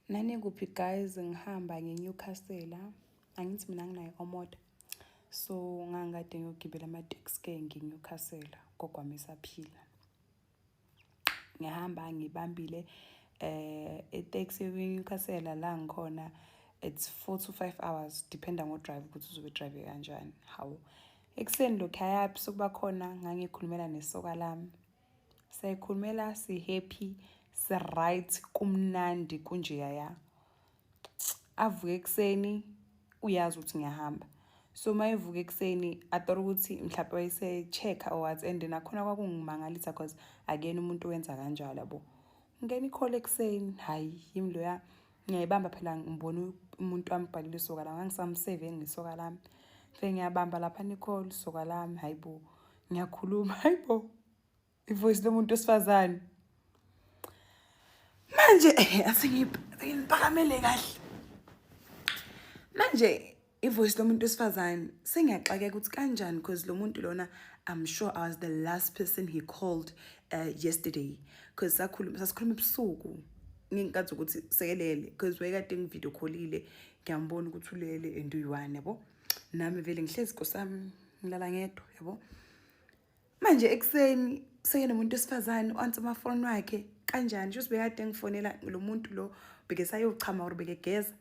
Nanikuphi guys? Ngihamba nge-Newcastle, angithi mina nginayo imoto, so ngangikade ngiyogibela amateksi-ke nge-Newcastle, gogo wami esaphila. Ngihamba ngibambile iteksi ye-Newcastle la ngikhona, it's 4 to 5 hours, dependa ngo-driver ukuthi uzobe drive kanjani. Hawu, ekuseni lokhaya busuku bakhona ngangikhulumela nesoka lami, siyayikhulumela, si-happy, si-right, kumnandi kunjeyaya. Avuke ekuseni, uyazi ukuthi ngiyahamba, so uma evuka ekuseni I thought ukuthi mhlawumbe wayese-check-a or what, and nakhona kwakungimangalisa 'cause akuyena umuntu owenza kanjalo, yabo. Ngena i-call ekuseni, hhayi, yimi loya, ngiyayibamba phela, ngibona umuntu wami ubhalile isoka lami, ngangisamsave ngesoka lami. Ngifike ngiyabamba laphana i-call, isoka lami, hayi bo, ngiyakhuluma, hayi bo, ivoice lomuntu wesifazane. Manje asengiphakamele kahle. Manje ivoice lomuntu wesifazane, sengiyaxakeka ukuthi kanjani, because lo muntu lona, I'm sure I was the last person he called yesterday, because sakhuluma, sasikhuluma ebusuku ngenkathi ukuthi sekelele, because wayekade ngivideo callile, ngiyambona ukuthi ulele and uyi-one, yabo. Nami vele ngihlezi, nkosami, ngilala ngedwa, yabo. Manje ekuseni sekenomuntu wesifazane u-answer amafoni wakhe kanjani? Shuthi bekade ngifonela lo muntu lo bekesayochama or bekegeza,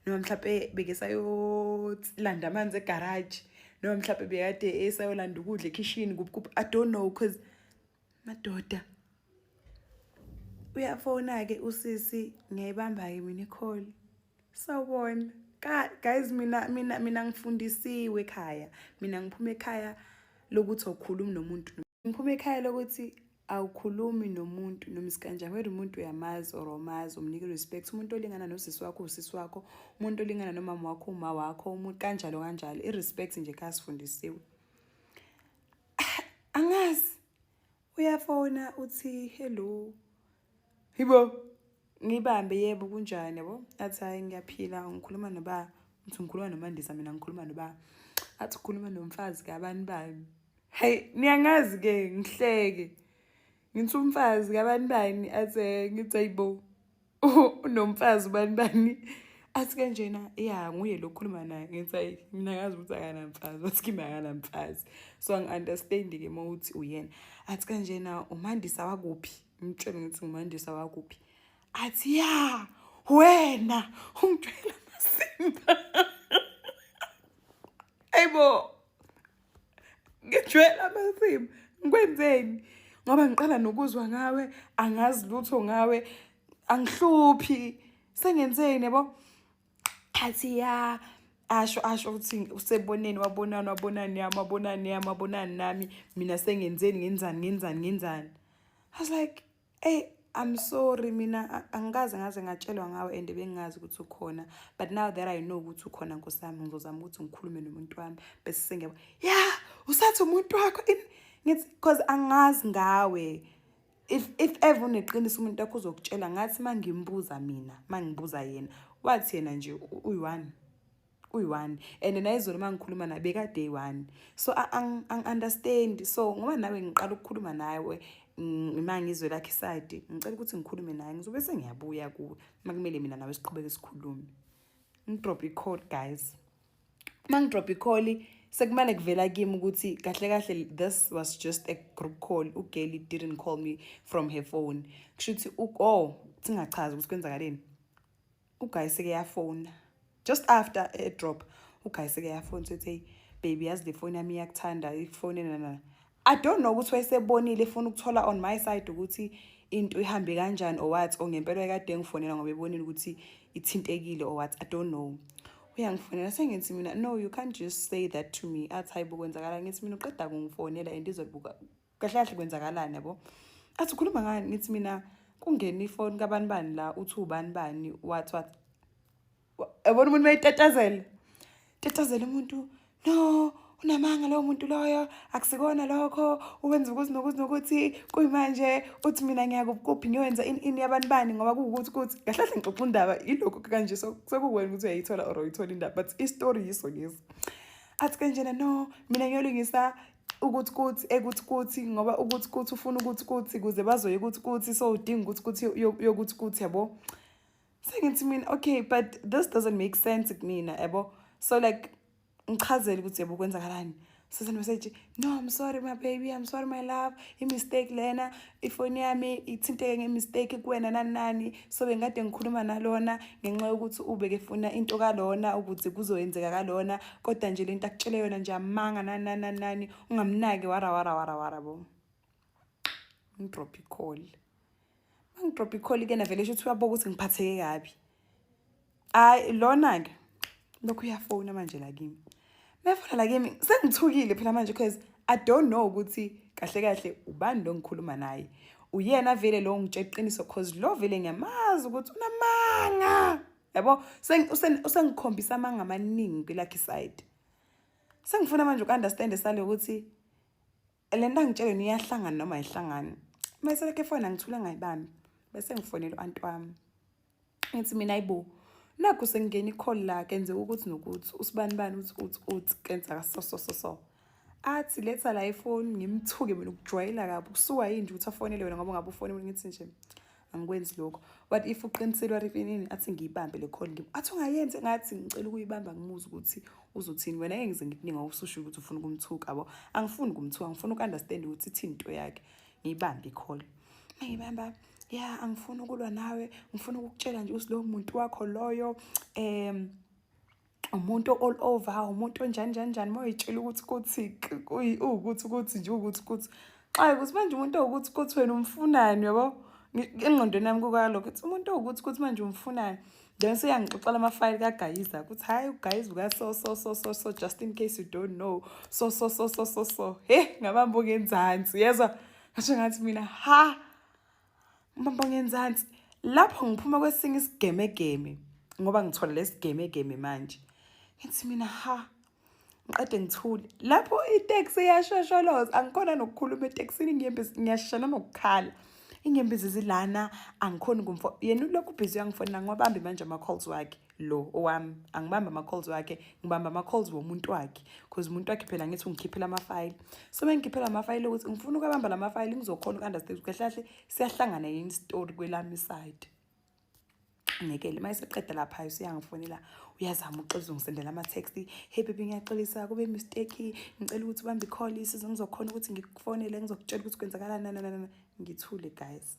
noma mhlawumbe bekesayolanda amanzi egaraji, noma mhlawumbe bekade esayolanda ukudla ekhishini, kuphi kuphi, I don't know, 'cause madoda, uyafona-ke usisi, ngiyayibamba-ke mina i-call. Sawubona. Guys, mina ngifundisiwe ekhaya, mina ngiphuma ekhaya lokuthi awukhulumi nomuntu, ngiphuma ekhaya lokuthi awukhulumi nomuntu noma isikanjani, whether umuntu uyamazi or awumazi, umnika i-respect. Umuntu olingana nosisi wakho usisi wakho, umuntu olingana nomama wakho uma wakho, umuntu kanjalo kanjalo, i-respect nje ekhaya sifundisiwe. Angazi, uyafona uthi, "Hello." Hibo, ngibambe, "Yebo, kunjani?" Yabo, athi, "Hayi, ngiyaphila, ngikhuluma noba?" Ngithi, "Ngikhuluma noMandisa mina, ngikhuluma noba?" Athi, "Ukhuluma nomfazi kabani bani." Hey, niyangazi-ke, ngihleke, ngithi, "Umfazi kabani bani?" Athi, ngithi, "Ayibo, unomfazi ubani bani?" Athi kanjena, "Ya, nguye lo okhuluma naye." Ngithi, "Hayi, mina ngazi ukuthi akanamfazi." Wathi kimi akanamfazi, so angi-understand-ke uma uthi uyena. Athi kanjena, "Umandisa wakuphi?" Ngimtshele, ngithi, "Ngumandisa wakuphi?" Athi, "Ya, wena ungitshela amasimba." Ayibo, ngijwayela amasimba, ngikwenzeni? Ngoba ngiqala nokuzwa ngawe, angazi lutho ngawe, angihluphi, sengenzeni, yabo? Athi ya, asho asho ukuthi useboneni, wabonani, wabonani yami, wabonani yami, wabonani nami, mina sengenzeni, ngenzani, ngenzani, ngenzani. I was like, "Hey, I'm sorry, mina angikaze ngaze ngatshelwa ngawe and bengingazi ukuthi ukhona, but now that I know ukuthi ukhona, nkosi yami, ngizozama ukuthi ngikhulume nomuntu wami." Bese sengiyabo, ya, usathi umuntu wakho ngithi, 'cause angazi ngawe. If ever uneqiniso umuntu wakho uzokutshela. Ngathi mangimbuza mina, mangibuza yena, wathi yena nje uyi-one, uyi-one, and nayizolo uma ngikhuluma naye bekade eyi-one, so angi-understand. So ngoba nawe ngiqala ukukhuluma nawe, uma ngizwe lakhe i-side, ngicela ukuthi ngikhulume naye, ngizobe sengiyabuya kuwe uma kumele mina nawe siqhubeke sikhulume. Ngidrop i-call, guys. Uma ngidrop i-call, sekumane kuvela kimi ukuthi kahle kahle this was just a group call, ugirl didn't call me from her phone. Kusho ukuthi oh, singachazi ukuthi kwenzakaleni. Uguy seke yafona just after a drop, uguy seke yafona, sethi, "Hey baby, yazi le phone yami iyakuthanda ifone nana." I don't know ukuthi wayesebonile, efuna ukuthola on my side ukuthi into ihambe kanjani or what, or ngempela kade ngifonela ngoba ebonile ukuthi ithintekile or what, I don't know. Uyangifonela, sengithi mina, "No, you can't just say that to me." Athi, "Hayi bo, kwenzakala?" Ngithi mina, "Uqeda kungifonela and izobuka kahle kahle kwenzakalani?" Yabo. Athi, "Ukhuluma ngani?" Ngithi mina, "Kungena ifoni kabani bani la, uthi ubani bani, what what." Yabona umuntu mayitatazela tatazela umuntu, "No, unamanga lowo muntu loyo, akusikona lokho, uwenza ukuthi nokuthi nokuthi, kuyimanje uthi mina ngiyakuphi, ngiyowenza ini ini yabantu bani, ngoba kuwukuthi kuthi." Kahle kahle ngixoxa indaba ilokhu kanje, so sekuwena ukuthi uyayithola or uyithola indaba, but i-story yiso lesi. Athi kanjena, "No, mina ngiyolungisa ukuthi kuthi ekuthi kuthi, ngoba ukuthi kuthi ufuna ukuthi kuthi kuze bazoye ukuthi kuthi, so udinga ukuthi kuthi yokuthi kuthi." Yabo. Sengithi mina, okay, but this doesn't make sense kumina, yabo. So like ngichazele ukuthi yebo kwenzakalani. Sesend message, "No, I'm sorry, my baby, I'm sorry, my love, i-mistake lena, ifoni yami ithinteke nge-mistake kuwena, nani nani. So bengikade ngikhuluma nalona ngenxa yokuthi ubeke funa into kalona ukuthi kuzoyenzeka kalona, kodwa nje lento akutshele yona nje amanga, nani nani nani nani, ungamnaki, wara wara wara wara." Bo, ngidrop i-call. Mangidrop i-call ke, navele sho ukuthi uyabuka ukuthi ngiphatheke kabi. Hayi, lona-ke lokhu uyafona manje la kimi. Mefona la kimi sengithukile phela manje, because I don't know ukuthi kahle kahle ubani lo ngikhuluma naye, uyena vele lo ngitshela iqiniso, cause lo vele ngiyamazi ukuthi unamanga, yabo. Usengikhombisa amanga amaningi kwelakhe side. Sengifuna manje uku-understand sale ukuthi le nto angitshele yona iyahlangana noma ayihlangani. Mase lokhu efona, ngithule, ngayibambi. Bese ngifonela u-anti wami, ngithi mina, "Ayibo, nakhu sengingena i-call la, kenzeka ukuthi nokuthi usibani bani uthi uthi uthi kenzeka so so so so." Athi, "Letha la ifoni." Ngimthuke mina, ukujwayela kabi, kusuka yini nje ukuthi afonele wena, ngoba ngabe ufonele? Ngithi nje angikwenzi lokho, what if uqinisile warifenini? Athi ngiyibambe le call. Ngim athi ungayenzi. Ngathi ngicela ukuyibamba, ngimuze ukuthi uzothini wena. Ngeke ngize ngikuningi ngoba ususho ukuthi ufuna ukumthuka, yabo. Angifuni ukumthuka, ngifuna uku-understand ukuthi ithini into yakhe. Ngiyibambe i-call. Mangibamba, "Ya, angifuni ukulwa nawe, ngifuna ukukutshela nje ukuthi lowo muntu wakho loyo umuntu all over, umuntu onjani njani njani, uma uyitshela ukuthi uwukuthi ukuthi nje uwukuthi ukuthi xa ukuthi manje umuntu owukuthi ukuthi wena umfunani?" Yabo, engqondweni yami kukalokho ethi umuntu owukuthi ukuthi manje umfunani. Then seyangixoxela amafayili kaGayiza ukuthi hhayi, uGayiza uka so so so so so, just in case you don't know, so so so so so so. He, ngabamba ongenzansi, yezwa, ngasho ngathi mina, ha, ngibamba ngenzansi lapho ngiphuma kwesinye isigemegeme, ngoba ngithola lesigemegeme manje. Ngithi mina, ha, ngiqede ngithule lapho. Iteksi iyashosholoza, angikhona nokukhuluma etekisini, inyembezi, ngiyashana nokukhala, inyembezi zilana, angikhoni kumfo. Yena ulokhu ubhizi uyangifonela, ngiwabambi manje ama-calls wakhe lo owami, angibambi ama-calls wakhe, ngibamba ama-calls womuntu wakhe, because umuntu wakhe phela ngithi ungikhiphela amafayili. So mengikhiphela amafayili ukuthi ngifuna ukubamba la mafayili, ngizokhona uku-understand ukuthi kahle kahle siyahlangana yini story kwelami side. Ngekele uma eseqeda lapha, useyangifonela, uyazama uxolisa, ungisendela ama-text, "Hey baby, ngiyaxolisa, kube mistake, ngicela ukuthi ubambe i-call size ngizokhona ukuthi ngikufonele, ngizokutshela ukuthi kwenzakalani, nana nana." Ngithule, guys.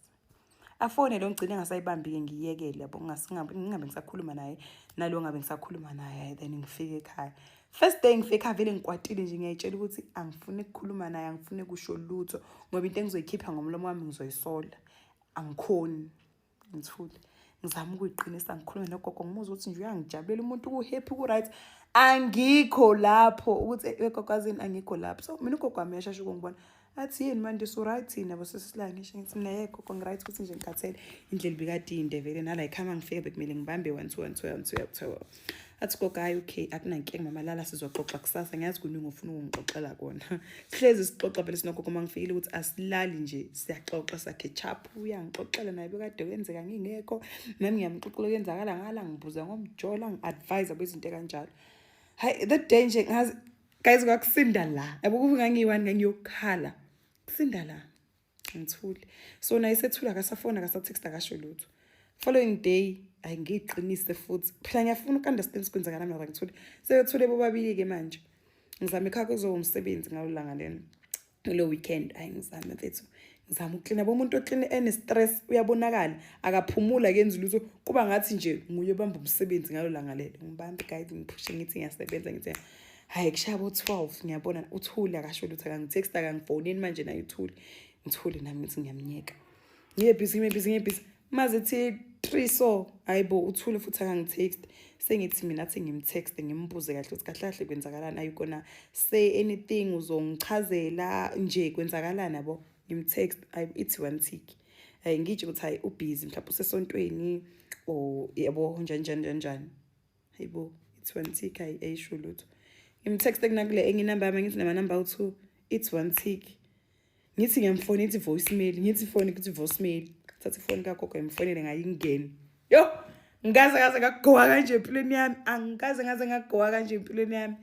Afone lo, ngigcine ngasayibambi-ke, ngiyekele, yabo, ngingabe ngisakhuluma naye nalo, ngabe ngisakhuluma naye. Then ngifike ekhaya. First day ngifike ekhaya vele ngikwatile nje, ngiyayitshela ukuthi angifuni ukukhuluma naye, angifuni kusho lutho, ngoba into engizoyikhipha ngomlomo wami ngizoyisola, angikhoni. Ngithule, ngizama ukuyiqinisa, ngikhulume nogogo, ngimuzwe ukuthi nje uyangijabulela umuntu, ku-happy, ku-right, angikho lapho ukuthi egogwazini, angikho lapho. So mina ugogo wami uyashesha ukungibona, athi, "Yini manje, su-right yini?" Yabo, sesila ngisho, ngithi mina, "Ye gogo, ngi-right, ukuthi nje ngikhathele, indlela ibikade iyinde vele, nala ekhaya ngifike bekumele ngibambe one two one two one two one two." Athi gogo, "Hayi, okay, akunankinga mama, lala, sizoxoxa kusasa, ngiyazi kuningi ofuna ukungixoxela kona." Sihlezi sixoxa vele sinogogo uma ngifikile, ukuthi asilali nje, siyaxoxa, sakhe chap, uyangixoxela naye bekade kwenzeka ngingekho, nami ngiyamxoxela kwenzakala ngala, ngibuza ngomjolo, angi-advise kwezinto kanjalo. Hayi, that day nje ngazi guys, kwakusinda la, yabo, kube ngangiyi-one ngangiyokhala, kusinda la. Ngithule. So naye sethula, akasafona, akasatext, akasho lutho. Following day, ayi, ngiyiqinise futhi phela, ngiyafuna uku-understand kwenzakala mina. Ngithule, sebethule bobabili-ke manje. Ngizama ekhaya, kuzoba umsebenzi ngalo langa lelo, lo weekend. Hayi, ngizame mfethu, ngizama ukuklina bo, umuntu oklina ene-stress uyabonakala, akaphumula, akenzi lutho, kuba ngathi nje nguye obamba umsebenzi ngalo langa lelo. Ngibambe guys, ngiphushe, ngithi ngiyasebenza, ngithi hayi, kushaya bo-12, ngiyabona uthule, akasho lutho, akangitext, akangifonini manje, naye uthule. Ngithule nami, ngithi ngiyamnyeka, ngibe busy, ngibe busy, ngibe busy. Maze 3 so, hayibo, uthule futhi, akangitext. Sengithi mina athi ngimtext, ngimbuze kahle ukuthi kahle kahle kwenzakalani, are you gonna say anything, uzongichazela nje kwenzakalani, yabo. Ngimtext, ayi, ithi one tick. Hayi, ngitsho ukuthi hayi, ubhizi, mhlawumbe usesontweni or yabo, njani njani njani njani. Hayibo, it's one tick, hayi, ayisho lutho. Ngimtext kunakule enye inamba yami, ngithi namanamba awu-2, it's one tick. Ngithi ngiyamfona, ithi voicemail, ngithi ifoni kuthi voicemail. Thatha ifoni kagogo, ngimfonele, ngayingeni. Yo, ngikaze ngaze ngagowa kanje empilweni yami, angikaze ngaze ngagowa kanje empilweni yami.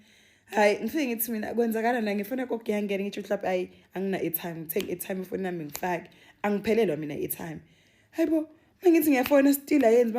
Hayi, ngifike ngithi mina kwenzakala na ngifona gogo, iyangena. Ngitsho mhlawumbe hayi, angina airtime, ngithenge airtime ifoni yami ngifake, angiphelelwa mina airtime. Hayibo, mangithi ngiyafona, still ayenzi.